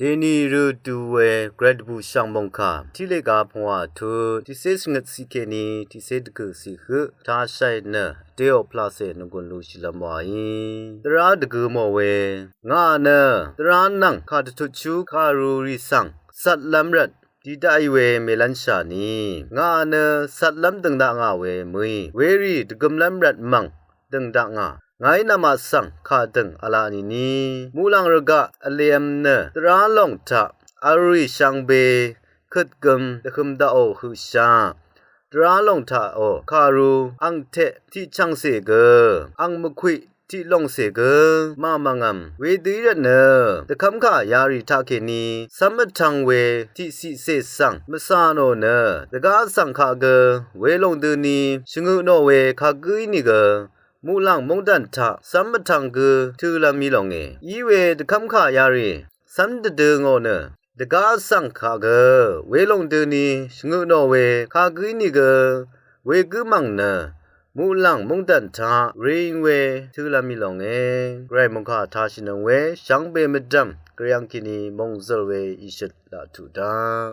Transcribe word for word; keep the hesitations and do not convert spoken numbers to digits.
Dèní rø du we gvray dvbù shv̀ng mòngkà tiqleq ga pvngwà tut tiqcé shvngøt ciq kèní tiqcé dvgø̀ ciq høq tashai nø dèò pvlacè nvgùn lushìlv́m wàí dvrá dvgø mò we ngà nø dvrá nvng kà dvtutshú kàrurì svng zatlv́m rvt dì daqì we mèlv́nshà ni ngà nø zatlv́m dø̀ng daq ngà we mø̀í werì dvgømlv́m rvt mv̀ng dø̀ng daq ngà ngàí namaq svng kà dø̀ng v̄la nìni muqlàng rvgaq vlev̄m nø dvrá lòng taq vlrì shvngbe køtgøm dvhøm daqò høqshaq dvrá lòng taqò kàru ang teq tiqchv̀ngcè gø ang mvkwiq tiqlòngcè gø màmv̀ngv̀m wedø í rvt nø dvkv́mkà yarì taqkèní cv́m vtv̄ng we tiqciqcè svng mvcà nò nø dvgá svng kaq gø welòng døni shvngø nò we kagǿ ínìgø muqlàng móngdàn taq cv́m vtv̄ng gø tø̄lv̄m í lòngè í we dvkv́mkà yarì cv́m dvdø̄ ngò nø dvgá svng kaq gø welòng døni shvngø nò we kagǿ ínìgø wegǿ mv̀ng nø muqlàng móngdàn taq reying we tø̄lv̄m í lòngè gvray mòngkà tashìnøng we shvngbe mvdv̀m gvray angkèní mòngzø̀l we ìshøt laq tuq daq